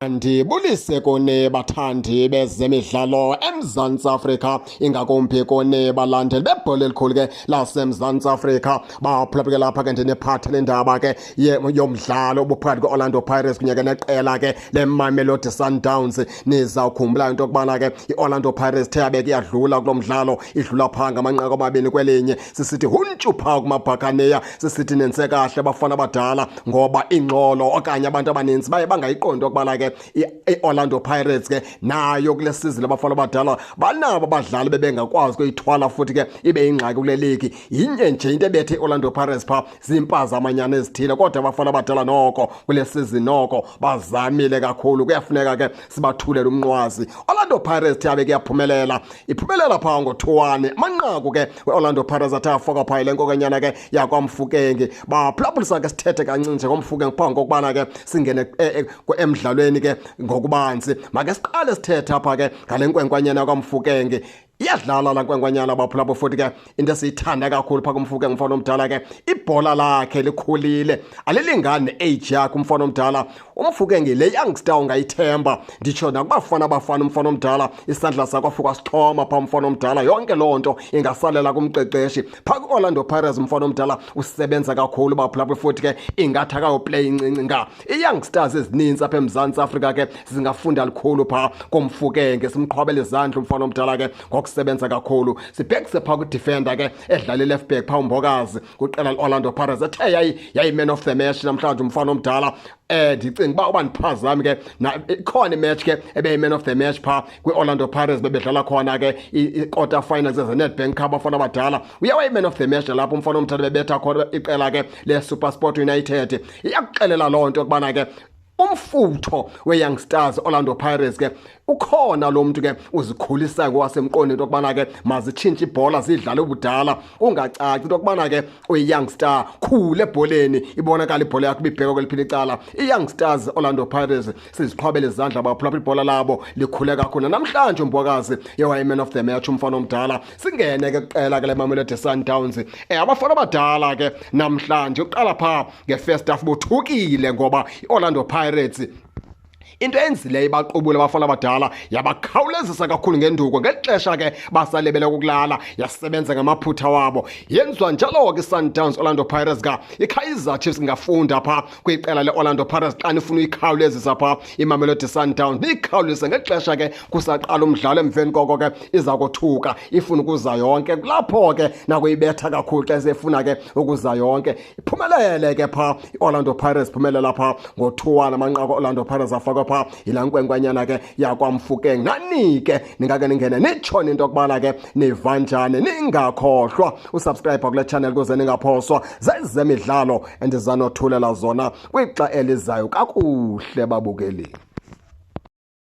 Ndibulise kuni bathandi bezemidlalo eMzantsi Afrika, ingakumbi kuni balandeli bebhola elikhulu ke laseMzantsi Afrika. Baphulaphike lapha ke ndiniphathele indaba ke yomdlalo obuphakathi kwe-Orlando Pirates kunye ke neqela ke leMamelodi Sundowns. Nizawukhumbula into yokubana ke i-Orlando Pirates ithe yabeke iyadlula kulo mdlalo, idlula phaa ngamanqaku 2-1. Sisithi huntshu phaa kumaBhakaniya, sisithi nenze kahle bafana abadala, ngoba ingxolo okanye abantu abaninzi baye bangayiqondi okubana ke i-Orlando Pirates ke nayo kule sizini abafana abadala banabo abadlali bebengakwazi ukuyithwala futhi ke ibe yingxaki kule ligi. Yinye nje into ebethe i-Orlando Pirates phaa, ziimpazamanyana ezithile, kodwa abafana abadala noko kule sizini noko bazamile kakhulu. Kuyafuneka ke sibathulele umnqwazi. Orlando Pirates yabe kuyaphumelela, iphumelela phaa ngo-2-1. Amanqaku ke we-Orlando Pirates athe afaka phaa yile nkokanyana ke yakwaMofokeng. Baphulaphulisa ke sithethe kancinci nje ngoMofokeng phambi kokubana ke singene emdlalweni ke ngokubanzi. Make siqale sithethe apha ke ngale nkwenkwanyana yakwaMofokeng. Iyadlala laa nkwenkwanyana baphulapho, futhi ke into esiyithanda kakhulu phaa kuMofokeng umfana omdala ke, ibhola lakhe likhulile, alilingani ne-age yakhe umfana omdala. UMofokeng le youngster ungayithemba, nditsho nakubafana abafana. Umfana omdala isandla sakho afuka sixhoma phaa umfana omdala, yonke loo nto ingasalela kumqeqeshi. Phaa kwi-Orlando Pirates umfana omdala usebenza kakhulu baphulapho, futhi ke ingathi akayoplay incinci nga ii-youngsters ezininzi apha eMzantsi Afrika ke zingafunda lukhulu phaa koMofokeng. Simqhwabela izandla umfana omdala ke ngokusebenza kakhulu. Sibhekise phaa kwidefender ke edlala i-left back phaa, uMbokazi kwiqela le-Orlando Pirates, ethe yayi-man of the match namhlanje umfana omdala. Ndicinga uba ndiphazami ke, ikhona imatch ke ebeyi-man of the match phaa kwi-Orlando Pirates, bebedlala khona ke i-quarter finals ze-Nedbank Cup. Abafana abadala uye wayi-man of the match nalapho umfana omdala bebetha khona iqela ke le-SuperSport United. Iyakuxelela loo nto yokubana ke umfutho we-Young Stars Orlando Pirates ke ukhona, lo muntu ke uzikhulisayo ngokwasemqondweni into yokubana ke mazitshintshe ibhola zidlale ubudala, ungacaci into yokubana ke uyi-young star, khule ebholeni, ibonakala ibhola yakho ibibheka kweliphila icala. I-Young Stars Orlando Pirates siziqhwabela izandla baphulapha, ibhola labo likhule kakhulu. Namhlanje uMbokazi yewayi-man of the match umfana omdala. Singene ke kuqela ke le Mamelodi Sundowns. Abafana abadala ke namhlanje uqala phaa nge-first half bothukile, ngoba i-Orlando Pirates into enzileyo ibaqubule abafana abadala, yabakhawulezisa kakhulu ngenduku ngeli xesha ke basalebele ukulala, yasebenza ngamaphutha wabo. Yenziwa njalo ke i-Sundowns Orlando Pirates ka i-Kaizer Chiefs ingafunda phaa kwiqela le-Orlando Pirates. Xa nifuna uyikhawulezisa phaa iMamelodi Sundowns, niyikhawulezise ngexesha ke kusaqala umdlalo. Emveni koko ke iza kothuka ifuna ukuza yonke, kulapho ke nakuyibetha kakhulu xa sefuna ke ukuza yonke. Iphumelele ke phaa i-Orlando Pirates, phumelela phaa ngo-2-1. Amanqaku Orlando Pirates afakwe phaa yilaa nkwenkwanyana ke yakwaMofokeng. Nani ke ningake ningene nitshone into yokubana ke niva njani. Ningakhohlwa usubscribe kule channel ukuze ningaphoswa zezemidlalo endizanothulela zona kwixa elizayo. Kakuhle babukeli.